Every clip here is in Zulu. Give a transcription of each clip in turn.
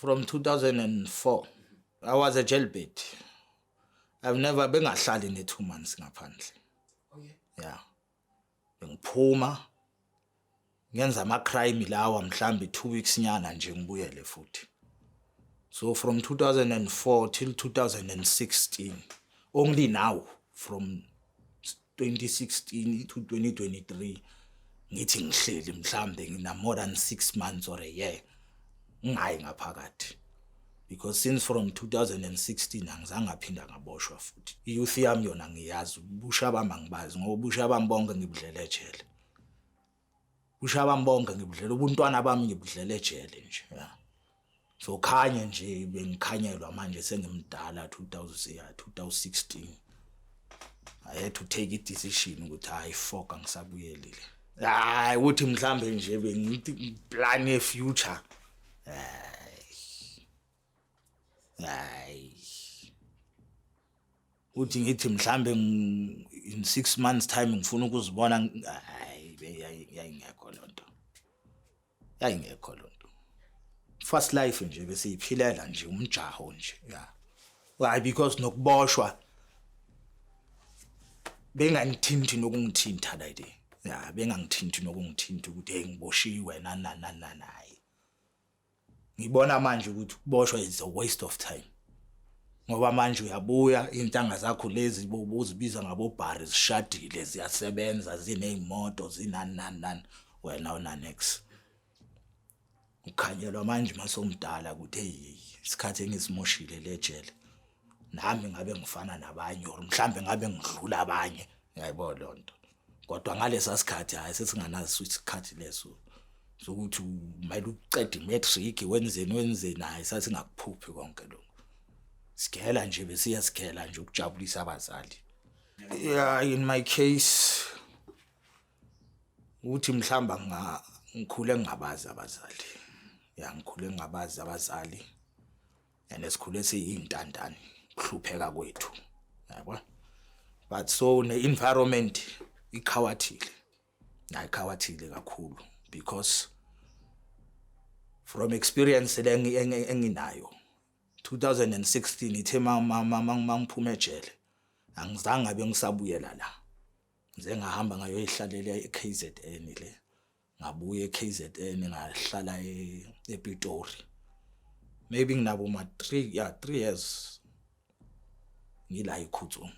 From 2004 I was a jailbird. I've never bengahlali ne 2 months ngaphandle. Oh yeah. Yeah. Bengiphuma ngenza ama crime lawa mhlambi 2 weeks nyana nje ngibuyele futhi. So from 2004 till 2016, only now from 2016 to 2023 ngithi ngihleli mhlambe ngina more than 6 months or a year ngingayi ngaphakathi, because since from 2016 angizange ngaphinda ngaboshwa futhi. I-youth yami yona ngiyazi, ubusha bami angibazi, ngoba ubusha bami bonke ngibudlele ejele. Ubusha bami bonke ngibudlele, ubuntwana bami ngibudlele ejele nje, yeah. So khanye nje bengikhanyelwa manje sengimdala 2000, yeah, 2016 I had to take a decision ukuthi hayi, fuck, angisabuyelile. Hayi, ukuthi mhlambe nje bengithi plan ye future, hayi hayi, uthi ngithi mhlambe in 6 months time ngifuna ukuzibona, hayi, yayingekho lonto, yayingekho lonto. Fast life nje besiyiphilela nje, umjaho nje, yeah. Why? Because nokuboshwa bengangithinthi nokungithinta la ile, yeah, bengangithinthi nokungithinta ukuthi hey, ngiboshiwe, nani nani nani nani. Hayi, ngibona manje ukuthi ukuboshwa is a waste of time, ngoba manje uyabuya, intanga zakho lezi bozibiza ngabobhari zishadile, ziyasebenza, zineyimoto, zinani nani nani, wena una next. Ukhanyelwa manje masomdala ukuthi hey, isikhathi engisimoshile lejele, nami ngabe ngifana nabanye or mhlambe ngabe ngidlula abanye, uyayibona lonto. Kodwa ngalesa sikhathi, hayi, sesinganaso isikhathi leso sokuthi kumele uqede imatric, wenzeni wenzeni, hayi, sasingakuphuphi konke lokho. Sigela nje, besiya sigela nje ukujabulisa abazali. Yeah, in my case uthi mhlamba ngikhule ngingabazi abazali, ya, ngikhule ngingabazi abazali and esikhule siyintandane, kuhlupheka kwethu, yabo. But so ne-environment ikhawathile, ayikhawathile kakhulu, because from experience le enginayo, 2016 ithe mangiphuma ejele angizange ngabe ngisabuyela la. Ngize ngahamba ngayoyihlalela e-KZN le, ngabuya e-KZN, ngahlala ePitori, maybe nginabo ma 3, yeah, 3 years ngila eKhutsong.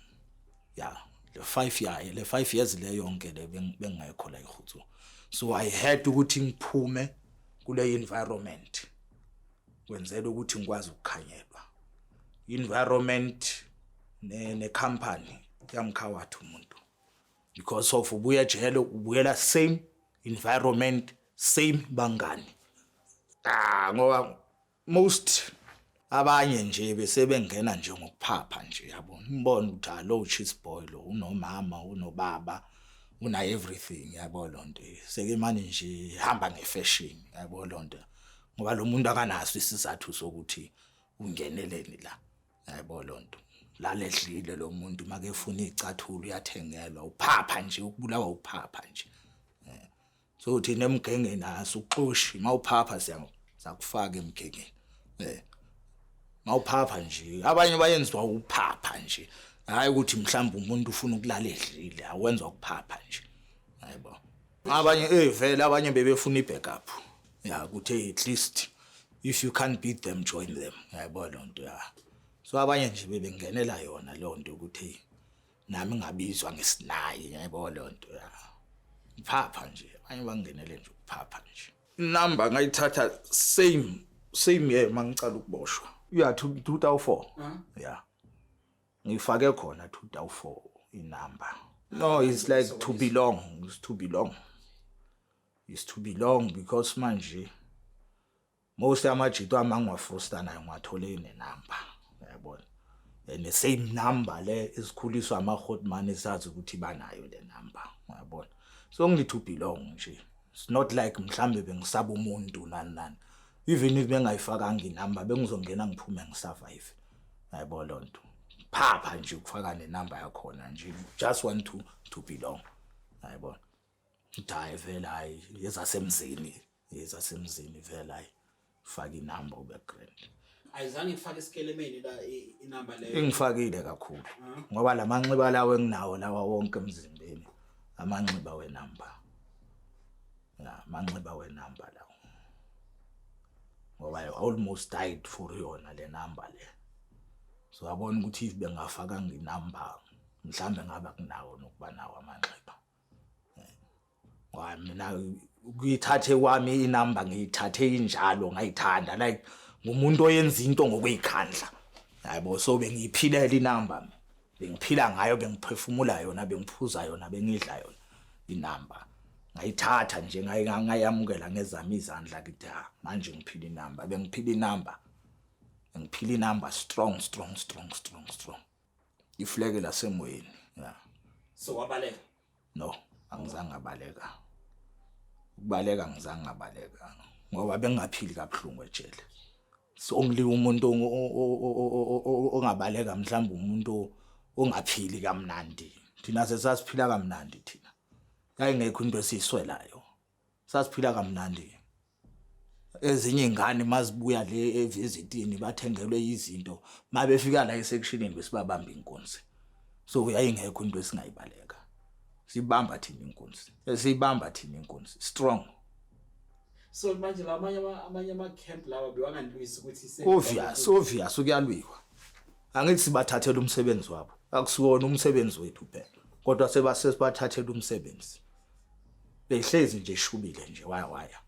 Yeah, le 5, yeah, le 5 years le yonke le bengingekho la eKhutsong. So I had ukuthi ngiphume kule environment kwenzela ukuthi ngikwazi ukukhanyelwa. Environment ne company yamkhawatha umuntu, because of ubuya ejele, ubuyela same environment, same bangani. Ah, ngoba most abanye nje bese bengena nje ngokuphapha nje, yabo, umbona ukuthi ah, lo cheese boy lo unomama, unobaba, una everything, yabo lonto. Seke manje nje hamba ngefashion, yabo lonto, ngoba lo muntu akanaso isizathu sokuthi ungeneleni la, yabo lonto. Laledlile lo muntu, make efuna icathulo uyathengelwa, uphapha nje, ukubulawa uphapha nje. So thina emgengeni asuxoshi, mawuphapha siyakufaka emgengeni. Mawuphapha nje, abanye bayenziwa uphapha nje, hayi ukuthi mhlawumbe umuntu ufuna ukulala edlile, awenza ukuphapha nje, hayibo. Abanye vele abanye bebefuna ibackup, ya, ukuthi at least if you can't beat them, join them, yayibona lonto, ya. So abanye nje bebengenela yona leyo nto ukuthi nami ngabizwa ngesinayi, yayibona lonto, ya, phapha nje, abanye bangenele nje ukuphapha nje. Inamba ngayithatha same year mangicala ukuboshwa, yeah, 2004, yeah, ngifake khona 2004 inamba. No, it's like to belong, it's to belong, it's to belong, because manje most amajito ami angiwafosta nayo ngiwathole nenamba, uyabona, and the same number le esikhuliswa ama-hotman, esazi ukuthi banayo le number, uyabona. So only to belong nje. It's not like mhlambe bengisaba umuntu, nani nani. Even if bengayifakanga inamba, bengizongena ngiphume ngisurvive, yayibona lonto. Phapha nje ukufaka nenamba yakhona nje, just want to belong, yayibona. Hayi vele, hayi, ezasemzini, ezasemzini vele, hayi. Faka inamba ube grand. Ayizange ifake isikelemeni la inamba leyo. Ingifakile kakhulu ngoba lamanxiba lawo enginawo lawa wonke emzimbeni amanxiba wenamba. Ya, amanxiba wenamba lawo. Ngoba I almost died for yona le number le. So yabona ukuthi if bengafakanga inamba mhlambe ngabe kunawo nokuba nawo amanxiba. Ngoba mina ukuyithathe kwami inamba ngiyithathe injalo, ngayithanda, like ngumuntu oyenza into ngokuyikhandla, yabo. So bengiyiphilela inamba mina, bengiphila ngayo, bengiphefumula yona, bengiphuza yona, bengidla yona inamba. Ngayithatha nje, ngayamukela ngezami izandla, ngithi ha, manje ngiphila inamba. Bengiphila inamba, ngiphila inamba strong, strong, strong, strong, strong, ifleke lasemoyeni, yeah. So wabaleka? No, angizange ngabaleka. Ukubaleka ngizange ngabaleka ngoba bengingaphili kabuhlungu ejele. So only umuntu ongabaleka mhlawumbe umuntu ongaphili kamnandi. Thina sesasiphila kamnandi thina, yayingekho into esiyiswelayo, sasiphila kamnandi. Ezinye ingane mazibuya le evisitini bathengelwe izinto, mabefika la esectionini besibabamba inkunzi. So yayingekho into esingayibaleka, sibamba thina inkunzi, esiyibamba thina inkunzi strong. So manje la amanye ama camp lawa bewanganilwisi ukuthi Obvious, obvious kuyalwiwa. Angithi sibathathela umsebenzi wabo? Akusiwona umsebenzi wethu phela, kodwa sebasesibathathela umsebenzi. Behlezi nje shubile nje, waya waya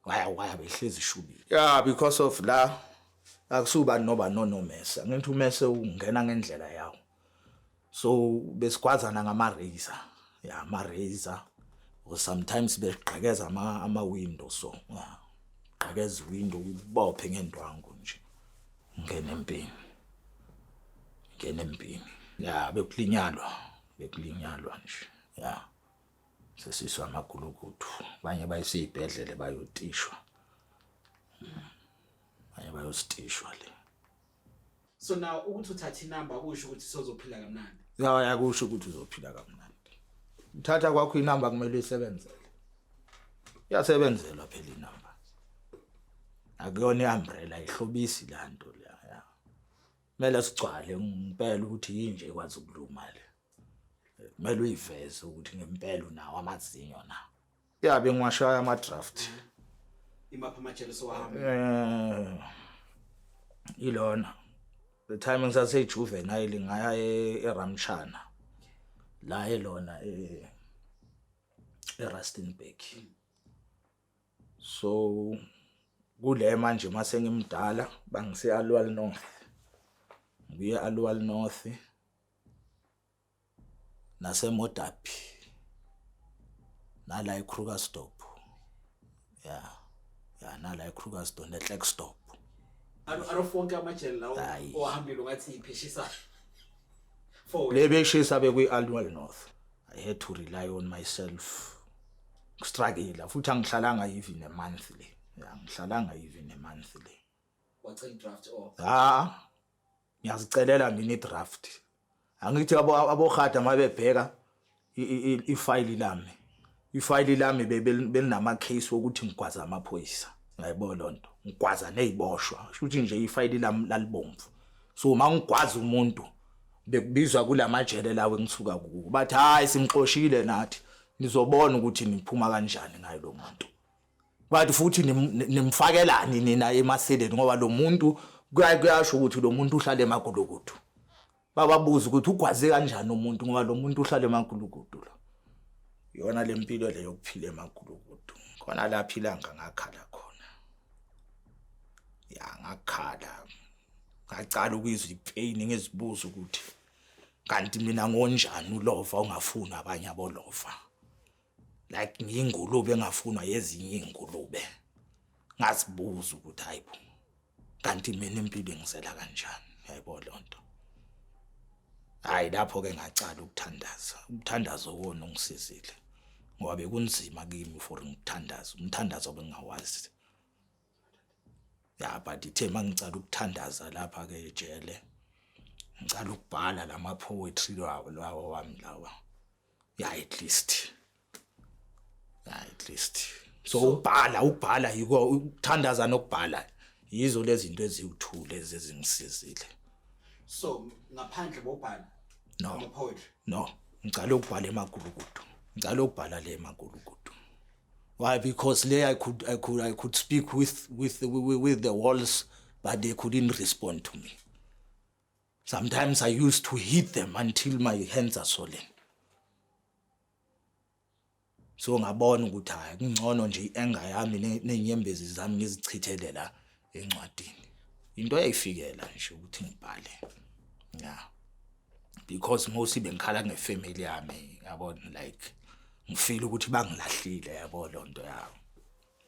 waya waya, behlezi shubile, yeah, because of la akusuba noba nonomesa. Ngithi umese ungena ngendlela yawo, so besigwazana ngama razor, yeah, ama razor, or sometimes begqekeza ama window. So yeah, gqekeza window, ubophe ngendwangu nje, ngene empini, ngene empini, ya. Bekulinyalwa, bekulinyalwa nje, ya. Sesiswa amagulukudu, abanye bayisibhedlele bayotishwa, abanye bayositishwa le. So now ukuthi uthatha inamba kusho ukuthi sozophila kamnandi? Ya, yakusho ukuthi uzophila kamnandi. Uthatha kwakho inamba kumele uyisebenzele, iyasebenzelwa phela inamba, akuyona iumbrella, ihlobisi lanto le, ya. Kumele sigcwale ngempela ukuthi yinje ekwazi ukuluma le, kumele uyiveze ukuthi ngempela unawo amazinyo na. Ya, bengiwashaya ama-draft. Imaphi amajele sowahamba? Ilona the time ngisase juvenile ngaya eRamshana la elona eRustenburg. So kule manje mase ngimdala bangise Aliwal North, ngibuye Aliwal North naseModderbee nala eKrugersdorp, ya, nala eKrugersdorp neKlerksdorp. Out of wonke amajele lawo Hayi. owahambile, ungathi ipheshisa for? Le beshisa bekwi-Aliwal North. I had to rely on myself, struggle futhi. Angihlalanga even a month le, ya, angihlalanga even a month le. Wacela i-draft or? Ha, ngiyazicelela mina i-draft. Angithi abohada mabebheka ifayili lami, ifayili lami belinama case wokuthi ngigwaza amaphoyisa, ngayibona lonto, ngigwaza neziboshwa. Kusho ukuthi nje ifayili lami lalibomvu, so mangigwaza umuntu bekubizwa kulamajele lawo engisuka kuwo, bathi hayi, simxoshile nathi, nizobona ukuthi niphuma kanjani ngayo lo muntu. Bathi futhi nimfakelani nina emaseleni, ngoba lo muntu kuyasho ukuthi lo muntu uhlala emagulukudu. Bababuza ukuthi ugwaze kanjani umuntu, ngoba lo muntu uhlala emagulukudu. Lo yona le mpilo le yokuphila emagulukudu, khona lapha ilanga ngakhala khona, ya, ngakhala, ngacala ukuyizwa ipain, ngizibuza ukuthi kanti mina ngonjani ulova ungafuni abanye abolova, like ngiyingulube engafunwa yezinye ingulube. Ngazibuza ukuthi hayibo, kanti mina impilo ingizela kanjani? Yayibo lonto. Hayi, lapho ke ngacala ukuthandaza. Umthandazo wona ungisizile ngoba bekunzima kimi for ngikuthandaza, umthandazo bengingawazi, ya. But ithe mangicala ukuthandaza lapha ke ejele, ngicala ukubhala lama poetry lawo wami lawa, ya, at least, ya, at least. So ukubhala, ukubhala yiko ukuthandaza nokubhala, yizo lezi zinto eziwu2 lezi ezingisizile. So ngaphandle bobhala No. ama-poetry? No, ngicala ukubhala emagulukudu, ngicala ukubhala le emagulukudu. Why? Because le I could speak with the walls, but they couldn't respond to me. Sometimes I used to hit them until my hands are swollen. So ngabona ukuthi hayi, kungcono nje i-anger yami nezinyembezi zami ngizichithele la encwadini. Into eyayifikela nje ukuthi ngibhale, yeah, because mostly bengikhala ngefamily yami, yabona, like ngifeel ukuthi bangilahlile, yabo lonto yawo.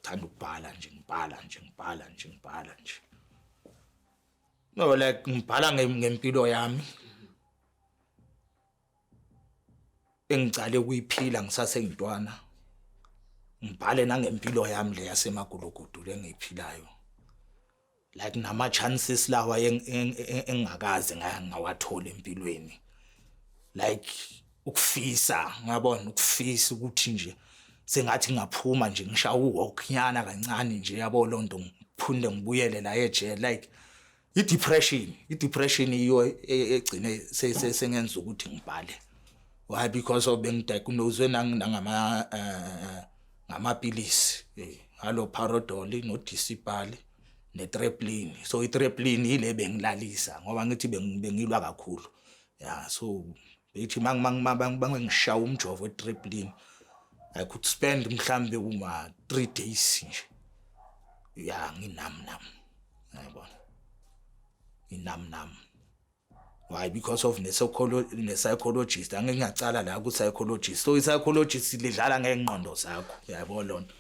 Thanda ukubhala nje, ngibhala nje, ngibhala nje, ngibhala nje. No, like ngibhala ngempilo yami engicale ukuyiphila ngisasengintwana, ngibhale nangempilo yami le yasemagulukudu lengiyiphilayo, like nama chances lawa engingakaze ngawathola empilweni, like ukufisa, ngiyabona, ukufisa ukuthi nje sengathi ngaphuma nje, ngishaya uwalk nyana kancane nje, yabo lonto, ngiphinde ngibuyele la ejele. Like i-depression, i-depression iyo egcine sengenza ukuthi ngibhale. Why? Because of bengidiagnosed nangama ngamapilisi, haloperidol no-Disipal ne-Treplin. So i-Treplin ile bengilalisa ngoba ngithi bengilwa kakhulu, yeah. So bethi mangishaya umjovo we-Treplin, I could spend mhlambe uma 3 days nje, ya, nginam nam, yayibona, nginam nam. Why? Because of ne-psychologist, angeke ngiyacala la ku-psychologist. So i-psychologist lidlala ngey'ngqondo zakho, uyayibona lonto,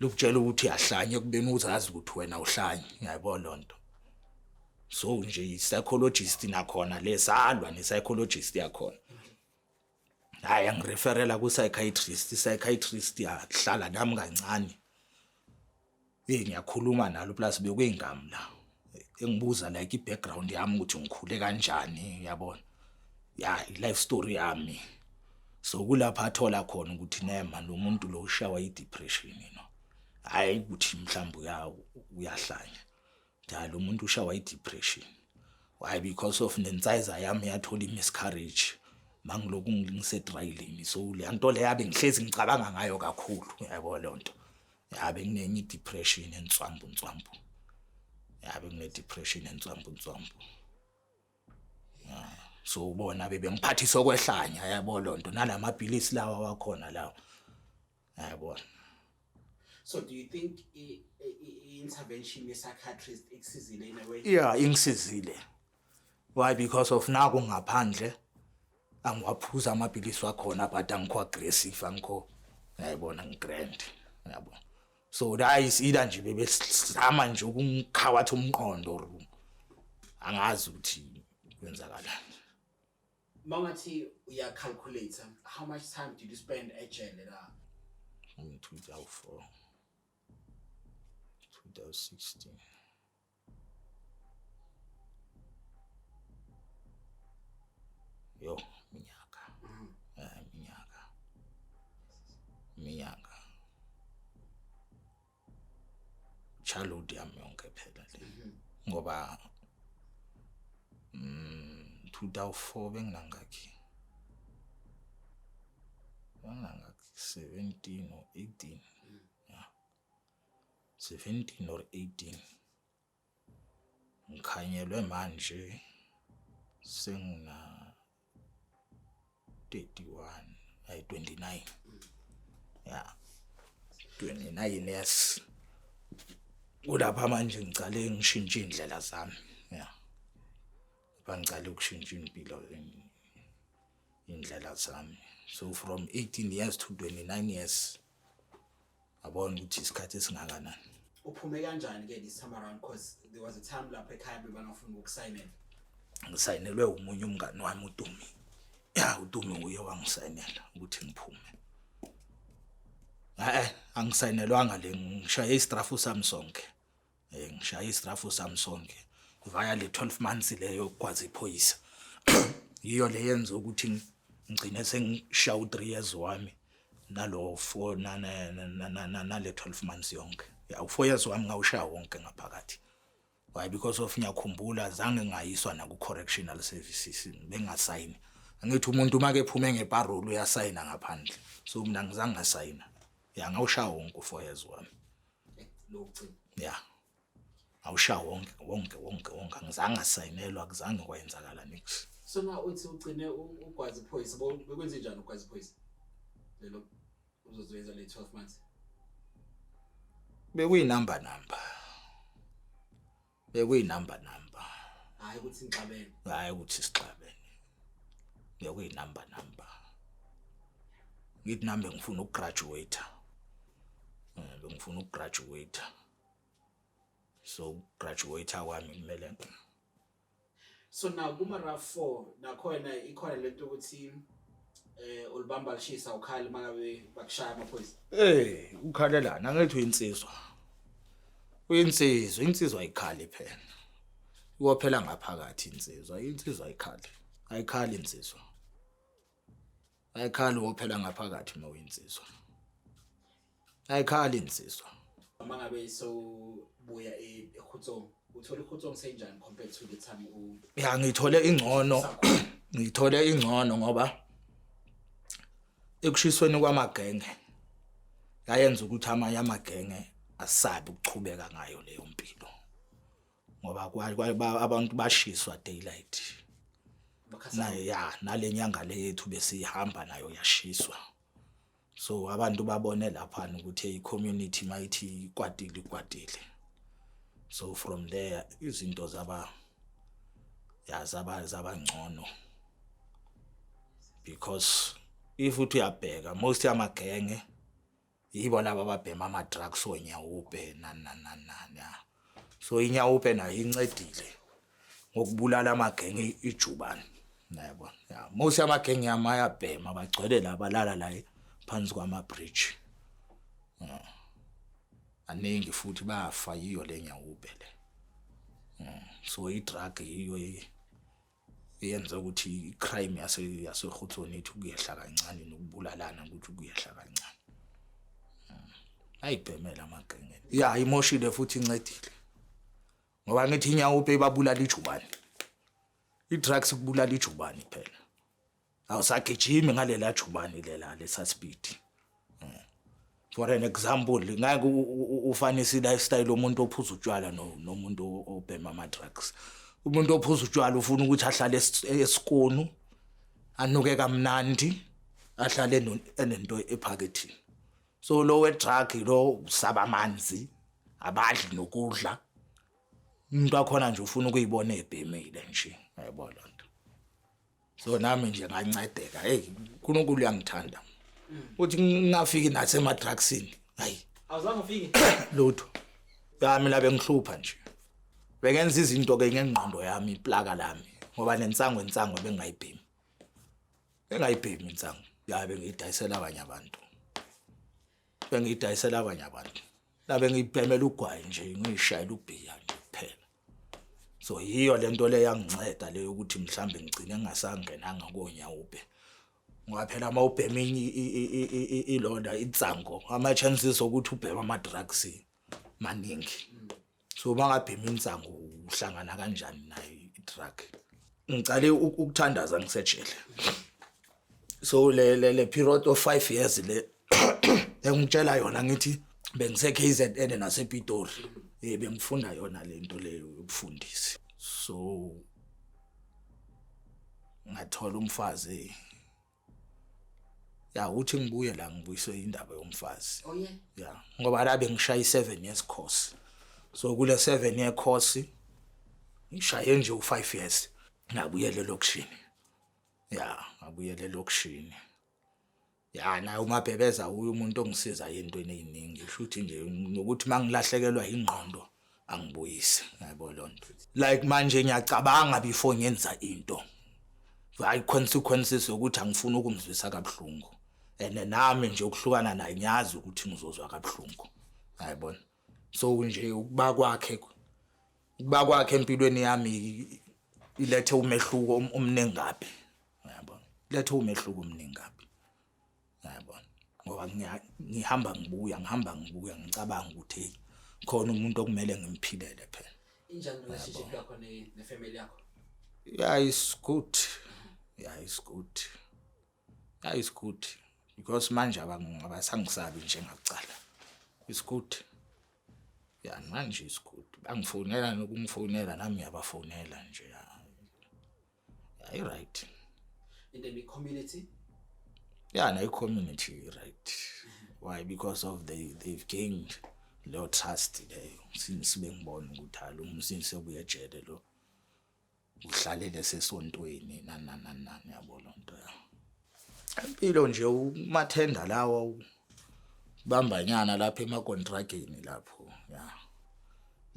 likutshela ukuthi uyahlanya ekubeni uzazi ukuthi wena uhlanye, uyayibona lonto. So nje i-psychologist nakhona lesalwa ne-psychologist yakhona, hayi, angireferela ku-psychiatrist. I-psychiatrist yahlala nami kancane, hey, ngiyakhuluma nalo, plus bekuyingami la engibuza like i-background yami ukuthi ngikhule kanjani, uyabona, ya, i-life story yami. So kulapha athola khona ukuthi nema lo muntu lo ushawa i-depression, hayi ukuthi mhlawumbe uyahlanya. Ja, lo muntu ushawa i-depression. Why? Because of nensiza yami yathola i-miscarriage mangiloku ngisetrayilini. So le nto le yabe ngihlezi ngicabanga ngayo kakhulu, uyayibona leyo nto, yabe nginenye i-depression enswambu nswambu, yabe ngine-depression enswambu nswambu. So ubona bebengiphathisa okwehlanya, yabo lonto, nalamapilisi lawa wakhona lawa, yabona. So do you think i-intervention ye-psychiatrist ikusizile in a way? Yeah, ingisizile. Why? Because of naku ngaphandle angiwaphuza amapilisi wakhona, but angikho aggressive, angikho, yayibona, ngigrand, yabo. So that is either nje bebesama nje ukungikhawatha umqondo or angazi ukuthi kwenzakalani. Mangathi uya-calculate, how much time did you spend ejele la? In 2004, 2016, yo, minyaka, minyaka, minyaka, childhood yami yonke phela le, ngoba 2004 benginangakhi, 17 or 18, yeah, 17 or 18. Ngikhanyelwe manje sengina 31, ay, 29, yeah, 29 years. Kulapha manje ngicale ngishintshe indlela zami, yeah, lapha ngicale ukushintsha impilo, indlela zami. So from 18 years to 29 years, abona ukuthi isikhathi esingakanani. Uphume kanjani ke this time around? Because there was a time lapho ekhaya bebangafuni ukusayinela. Ngisayinelwe umunye umngani wami, uTumi. Ya, uTumi nguye wangisayinela ukuthi ngiphume. Eh, angisayinelwanga le, ngishaye istrafu sami sonke. Ngishaye istrafu sami sonke via le 12 months leyo yokugwaza iphoyisa, yiyo le yenza ukuthi ngigcine sengishaya u3 years wami. Nalo 4 nale 12 months yonke. Ya, u4 years wami ngawushaya wonke ngaphakathi. Why? Because of ngiyakhumbula zange ngayiswa naku correctional services, bengasayini. Angithi umuntu make ephume ngeparole uyasayina ngaphandle, so mina ngizange ngasayina. Ya, ngawushaya wonke u4 years wami. Lo ugcina. Ya, awushaya wonke wonke wonke wonke, angizange ngasayinelwa, akuzange kwayenzakala nix. So now uthi ugcine ugwaza iphoyisa, bekwenze njani ugwaza iphoyisa lelo uzozenza le 12 months? Bekuyinamba namba, bekuyinamba namba. Hayi ukuthi nixabene. Hayi ukuthi sixabene, bekuyinamba namba. Ngithi nami bengifuna ukugraduate, bengifuna ukugraduate, so graduate kwami kumele So now kuma RAV4 nakhona ikhona lento ukuthi ulibamba lishisa, ukhali mangabe bakushaya amaphoyisa? Eh, ukhalelana? Angithi uyinsizwa, uyinsizwa, insizwa ayikhali phela, iwophela ngaphakathi insizwa. Insizwa ayikhali, ayikhali insizwa, ayikhali, wophela ngaphakathi uma uyinsizwa, ayikhali insizwa. Mangabe sowubuya eKhutsong, uthola iKhutsong senjani compared to the time u Ya, ngithole ingcono, ngithole ingcono ngoba ekushisweni kwamagenge yayenza ukuthi amanye amagenge asabe ukuchubeka ngayo leyo mpilo, ngoba abantu bashiswa daylight. Bakhasa. Na ya, nale nyanga le yethu besihamba nayo yashiswa, so abantu babone lapha ukuthi i-community mayithi ikwatile, ikwatile. So from there izinto zaba, ya, zaba ngcono, because if uthi uyabheka, most yamagenge yibo laba ababhema ama-drugs, onyaope, nani nani nani nani. Ya, so inyaope nayo incedile ngokubulala amagenge ijubane, yabo. Ya, most yamagenge yami ayabhema, bagcwele la, balala la phansi kwama-bridge. Ya. Aningi futhi bafa yiyo le nyaope le. So i-drug yiyo iyenza ukuthi i-crime yaseKhutsong ithi ukuyehla kancane, nokubulalana ukuthi kuyehla kancane. Ayibhemela amagenge. Ya, imoshile futhi incedile, ngoba ngithi inyaope ibabulala ijubane, i-drugs kubulala ijubane phela, awusagijimi ngalela jubane lela lesa speed. For an example, ngeke ufanise i-lifestyle omuntu ophuza utshwala nomuntu obhema ama-drugs. Umuntu ophuza utshwala ufuna ukuthi ahlale esikonu, anuke kamnandi, ahlale enento ephakethini. So lo we-drug lo usaba amanzi, abadli nokudla. Umuntu wakhona nje ufuna ukuyibona ebhemile nje, yayibona loo nto. So nami nje ngancedeka. Hey, uNkulunkulu uyangithanda uthi ngingafiki nasema-drugsini, hayi. Awuzange ufike? Lutho. Ya, mina bengihlupha nje, bengenza izinto ke ngengqondo yami, iplaka lami, ngoba nensango, insango bengayibhemi, bengayibhemi insango. Ya, bengiyidayisela abanye abantu, bengiyidayisela abanye abantu la, bengiyibhemela ugwayi nje, ngiyishayela ubhiya nje kuphela. So yiyo lento le yanginceda leyo ukuthi mhlambe ngigcine ngingasangenanga konyaope, ngoba phela uma ubhema ilona insango, ama-chances okuthi ubheme ama-drugs maningi. So uma ngabhema insango, uhlangana kanjani nayo i-drug? Ngicale ukuthandaza ngisejele. So le period of 5 years le engitshela yona, ngithi bengise KZN nasePitori, bengifunda yona lento leyo yobufundisi. So ngathola umfazi. Ya, uthi ngibuye la, ngibuyiswe indaba yomfazi. Oh yeah. Ya, ngoba la bengishaya i-7 years course. So kule 7 year course ngishaye nje u5 years, ngabuyela elokishini. Ya, ngabuyela elokishini. Ya, naye uMabhebeza uye umuntu ongisiza entweni eziningi, shuthi nje nokuthi mangilahlekelwa ingqondo angibuyise, yabo lonto. Like manje ngiyacabanga before ngenza into, hayi, consequences yokuthi angifuni ukumzwisa kabuhlungu, and nami nje ukuhlukana naye ngiyazi ukuthi ngizozwa kabuhlungu, yayibona. So nje ukuba kwakhe empilweni yami ilethe umehluko omningi kabi, yabona, ilethe umehluko omningi kabi, yabona. Ngoba ngihamba ngibuya, ngihamba ngibuya, ngicabanga ukuthi hey, khona umuntu okumele ngimphilele phela. Injani relationship yakho ne-family yakho? Yeah, it's good. Yeah, it's good. Yeah, it's good because manje abasangisabi njengakucala. It's good. Yeah, manje it's good. Bangifonela nokungifonela, nami ngiyabafonela nje. Yeah, right. And then i-community? Yeah, na community, right. Why? Because of they've gained leyo trust leyo since bengibona ukuthi halo umsinsi obuye ejele lo uhlalele sesontweni, nani nani nani nani, yabo lonto ya. Impilo nje umathenda lawa bambanyana lapha emakontrageni lapho, yeah.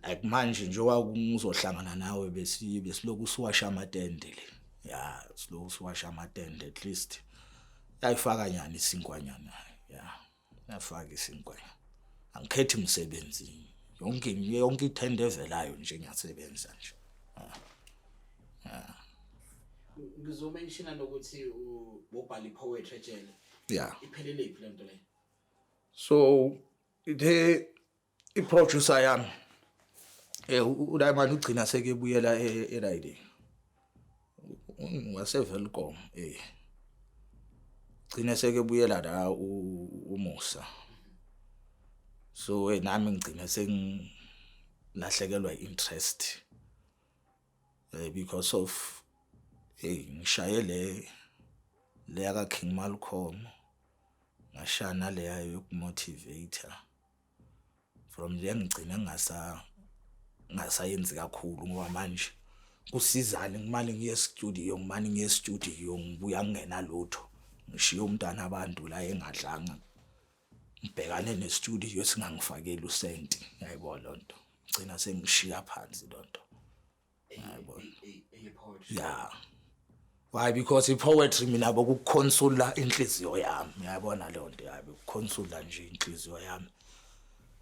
Like manje njengoba ngizohlangana nawe, besi besiloku siwasha amatende le. Yeah, siloku siwasha amatende, at least yayifaka nyana isinkwanyana. Yeah, yafaka isinkwa. Angikhethi umsebenzi, yonke yonke ithende evelayo nje ngiyasebenza nje. Ngizomenshina nokuthi ubhala i-poetry ejele. Iphelele phi lento leyo? So ithe i-producer yami uDiamond ugcina sekebuyela eRayide waseWelkom, gcina sekebuyela la uMusa. So nami ngigcina sengilahlekelwa interest because of hey, ngishaye le leya ka King Malcolm, ngashaya naleya yokumotivator. From there ngigcina ngingasa ngasayenzi kakhulu, ngoba manje kusizani ngimane ngiye studio, ngimane ngiye studio, ngibuya ngingena lutho, ngishiya umntana abantu la engadlanga, ngibhekane ne-studio esingangifakeli usenti, yayibona lonto. Gcina sengishiya phansi lonto. Yayibona. Eye-poetry? Yeah. Why? Because i-poetry mina bokuconsola inhliziyo yami, uyayibona leyo nto yabe ukuconsola nje inhliziyo yami.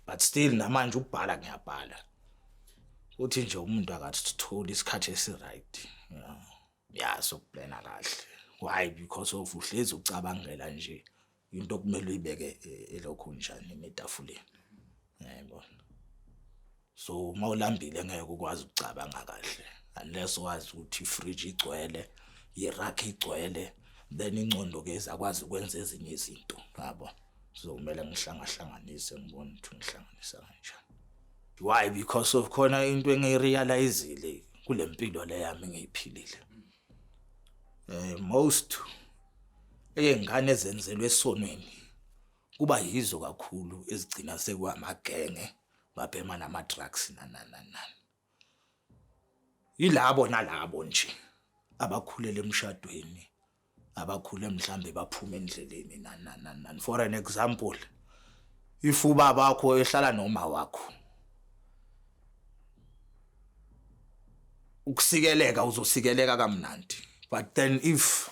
But still namanje ukubhala ngiyabhala. Uthi nje umuntu akatholi isikhathi esi-right, yeah, sokuplana kahle. Why? Because of uhlezi ucabangela nje into okumele uyibeke elokhu njani etafuleni, yayibona. So uma ulambile ngeke ukwazi ukucabanga kahle unless wazi ukuthi ifridge igcwele, i-rack igcwele, then ingcondo ke izakwazi ukwenza ezinye izinto, yabo. So kumele ngihlangahlanganise, ngibone ukuthi ngihlanganisa kanjani. Why? Because of khona into engiyirealizile kule mpilo le yami engiyiphilile. Most eyengane ezenzelwe esonweni kuba yizo kakhulu ezigcina sekwamagenge, babhema nama drugs nani nani nani. Yilabo nalabo nje abakhulela emshadweni, abakhule mhlambe baphuma endleleni, nani nani nani nani. For an example, if ubaba wakho ehlala noma wakho, ukusikeleka uzosikeleka kamnandi. But then if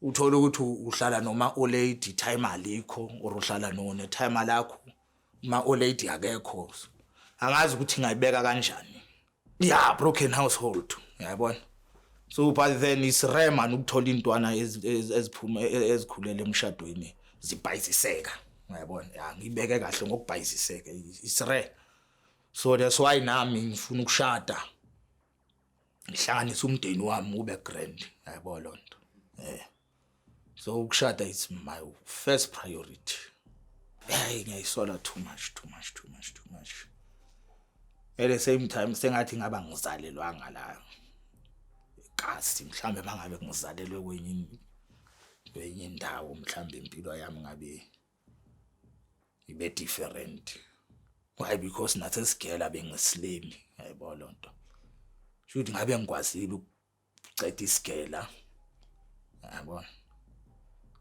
uthola ukuthi uhlala noma olady, time alikho, or uhlala no netime lakho, uma olady akekho, angazi ukuthi ngayibeka kanjani. Yeah, broken household, uyayibona. So but then it's rare man ukuthola intwana eziphuma ezikhulela emshadweni zibhayisiseka, uyayibona. Ya, ngibeke kahle ngokubhayisiseka, it's rare. So that's why nami ngifuna ukushada, ngihlanganise umndeni wami ube grand, uyayibona lonto. So ukushada is my first priority. Hey, ngiyayisola too much, too much, too much, too much. At the same time sengathi ngaba ngizalelwanga la kasi, mhlambe mangabe ngizalelwe kwenye indawo, mhlambe impilo yami ngabe ibe different. Why? Because nasesigela bengislemi, yayibona lonto. Shuthi ngabe ngikwazile ukuceda isigela, yabona.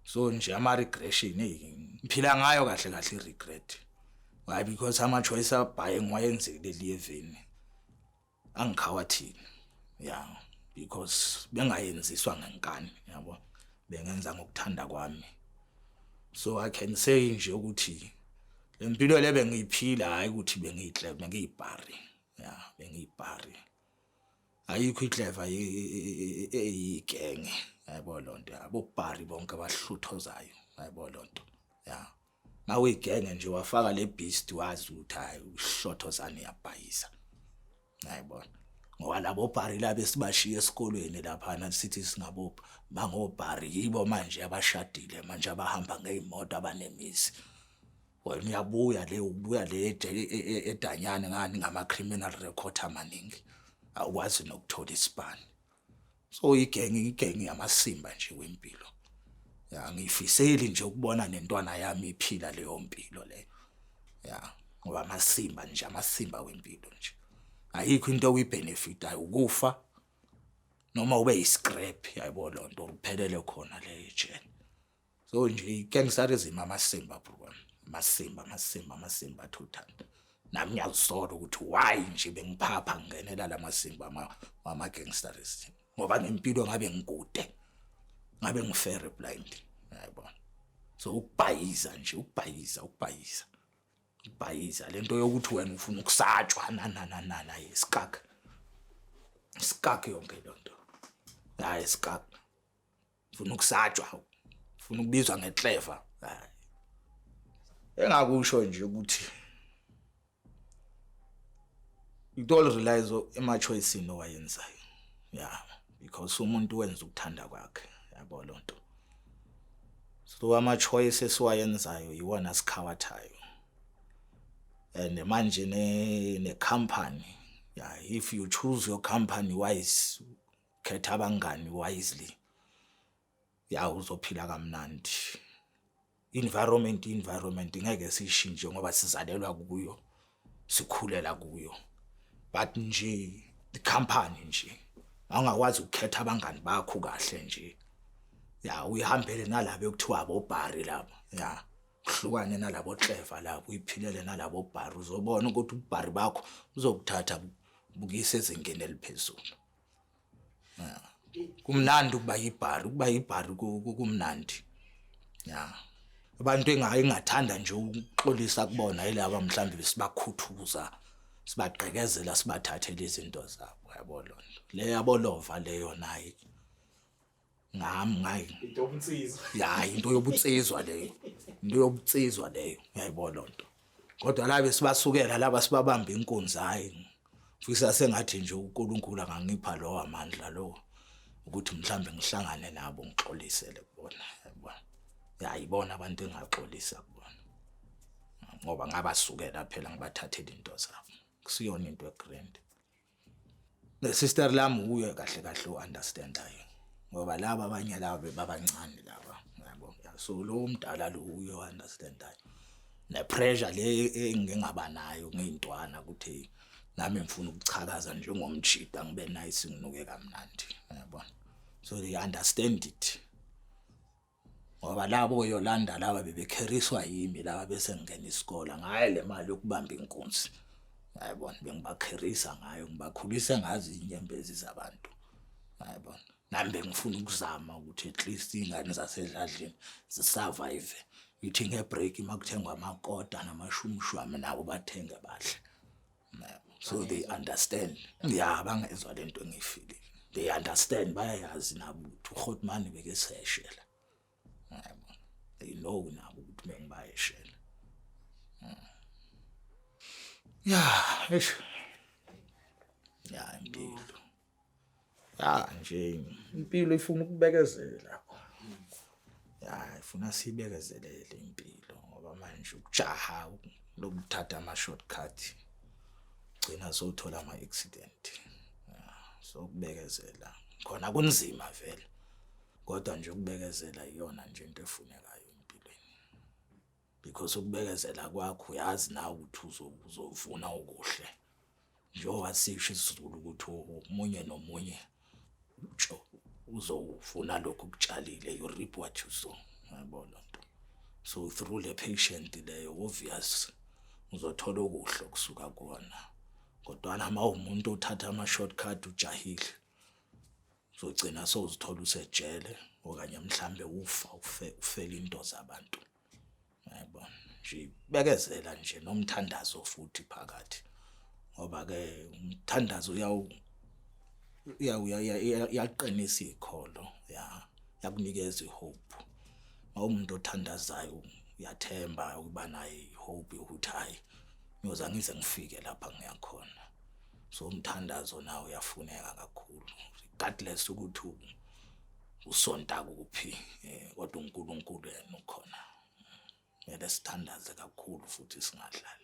So nje ama regression, hey, ngiphila ngayo kahle kahle i-regret. Why? Because ama choice abhaye ngiwayenzile liyeveni angikhawathini. Yeah, because bengayenziswa ngenkani, yabo, bengenza ngokuthanda kwami. So I can say nje ukuthi lempilo le bengiyiphila, hayi ukuthi bengiyihle, bengiyibhari. Yeah, bengiyibhari. Ayikho iclever eyigenge, yayibona lonto, yabo, bhari bonke abahluthozayo, yayibona lonto. Ya, mawuyigenge nje wafaka le beast, wazi ukuthi hayi, ushothozane iyabhayisa, yayibona, ngoba labo bhari laba esibashiya esikolweni laphana sithi singabo bangobhari, yibo manje abashadile manje, abahamba ngey'moto, abanemizi. Wena uyabuya le, ubuya le edanyane ngani, ngama-criminal record amaningi, awukwazi nokuthola isipani. So igenge, igenge yamasimba nje wempilo. Ya, ngifiseli nje ukubona nentwana yami iphila leyo mpilo leyo, ya, ngoba amasimba nje, amasimba wempilo nje, ayikho into okuyibenefitayo, ukufa noma ube yi-scrap, yayibo lonto, uphelele khona le ejele. So nje i-gangsterism, amasimba bro, amasimba, amasimba, amasimba athuthanda. Nami ngiyazisola ukuthi why nje bengiphapha ngingenela lamasimba ama-gangsterism, ngoba ngempilo ngabe ngikude, ngabe ngifere blind, yayibona. So ukubhayiza nje, ukubhayiza, ukubhayiza, ukubhayiza lento yokuthi wena ufuna ukusatshwa nananana, isikaka, isikaka yonke lonto, hayi, isikaka. Ufuna ukusatshwa, ufuna ukubizwa nge-clever, hayi. Engakusho nje ukuthi it all relies ema-choiceini owayenzayo, yeah, because umuntu wenza ukuthanda kwakhe, yabo lonto. So ama-choice esiwayenzayo iwona sikhawathayo, and manje ne company, yeah, if you choose your company wise, khetha abangani wisely, ya, uzophila kamnandi. Environment ngeke sishintshe ngoba sizalelwa kuyo, sikhulela kuyo, but nje the company nje, awungakwazi ukukhetha abangani bakho kahle nje, ya, uyihambele nalabo ekuthiwa abobhari labo, ya, uhlukane nalabo clever labo, uyiphilele nalabo bhari, uzobona ukuthi ubhari bakho uzokuthatha bukise ezingeni eliphezulu. Ya, kumnandi ukuba yibhari, ukuba yibhari kumnandi. Ya, abantu engathanda nje ukuxolisa kubona yilaba mhlawumbe besibakhuthuza, sibagqekezela, sibathathele izinto zabo, yabo lonto le yabolova leyo, nayi ngami ngayi. Into yobunsizwa. Ya, into yobunsizwa leyo, into yobunsizwa leyo, uyayibona lonto. Kodwa la besibasukela laba, sibabamba inkunzi, hayi, fisa sengathi nje uNkulunkulu angangipha lo amandla lo ukuthi mhlambe ngihlangane nabo, ngixolisele kubona, yabona. Ya, ibona abantu engaxolisa kubona, ngoba ngabasukela phela, ngibathathela into zabo, kusiyona into e-grand. Sister lami uye kahle kahle u-understandayo, ngoba laba abanye laba babancane laba, yabo. So lo mdala lo uye u-understandayo ne-pressure le engingaba nayo ngeyintwana, ukuthi nami ngifuna ukuchakaza njengomjida, ngibe nice, nginuke kamnandi, yabona. So they understand it, ngoba labo Yolanda laba bebekheriswa yimi laba, bese ngingena isikole ngayo le mali yokubamba inkunzi, yayibona, bengibakherisa ngayo, ngibakhulisa ngazi inyembezi zabantu, yayibona. Nami bengifuna ukuzama ukuthi at least iy'ngane zasedladleni zisurvive, ithi nge-break uma kuthengwa amakota namashumshwami, nabo bathenge badle. So they understand, ya, bangezwa lento engiyifilile, they understand, bayayazi nabo ukuthi uHotman bekeseshela, yabo. They know nabo ukuthi bengibayeshela, ya. Eish, ya, impilo, ya, nje impilo ifuna ukubekezela, ya, ifuna sibekezelele impilo, ngoba manje ukujaha lokuthatha ama shortcut, gcina sowuthola ama accident. So ukubekezela khona kunzima vele, kodwa nje ukubekezela iyona nje into efunekayo empilweni, because ukubekezela kwakho uyazi nawe ukuthi uzovuna okuhle, njengoba sisho isiZulu ukuthi omunye nomunye uzowuvuna lokhu kutshalile, you reap what you sow, yabo lonto. So through le patient leyo, obvious uzothola okuhle okusuka kuwona, kodwa uma umuntu othatha ama shortcut, ujahile, uzogcina sowuzithola usejele, okanye mhlambe ufa, ufe, ufela into zabantu, yabona nje. Bekezela nje nomthandazo futhi phakathi, ngoba ke umthandazo uyawu uyaqinisa ikholo, ya, yakunikeza i-hope. Mawumuntu othandazayo. Uyathemba ukuba naye ihope ukuthi hayi, ngiyoza ngize ngifike lapha ngiyakhona. So umthandazo nawo uyafuneka kakhulu, regardless ukuthi usonta kuphi, kodwa uNkulunkulu yena ukhona. Kumele sithandaze kakhulu futhi singadlali.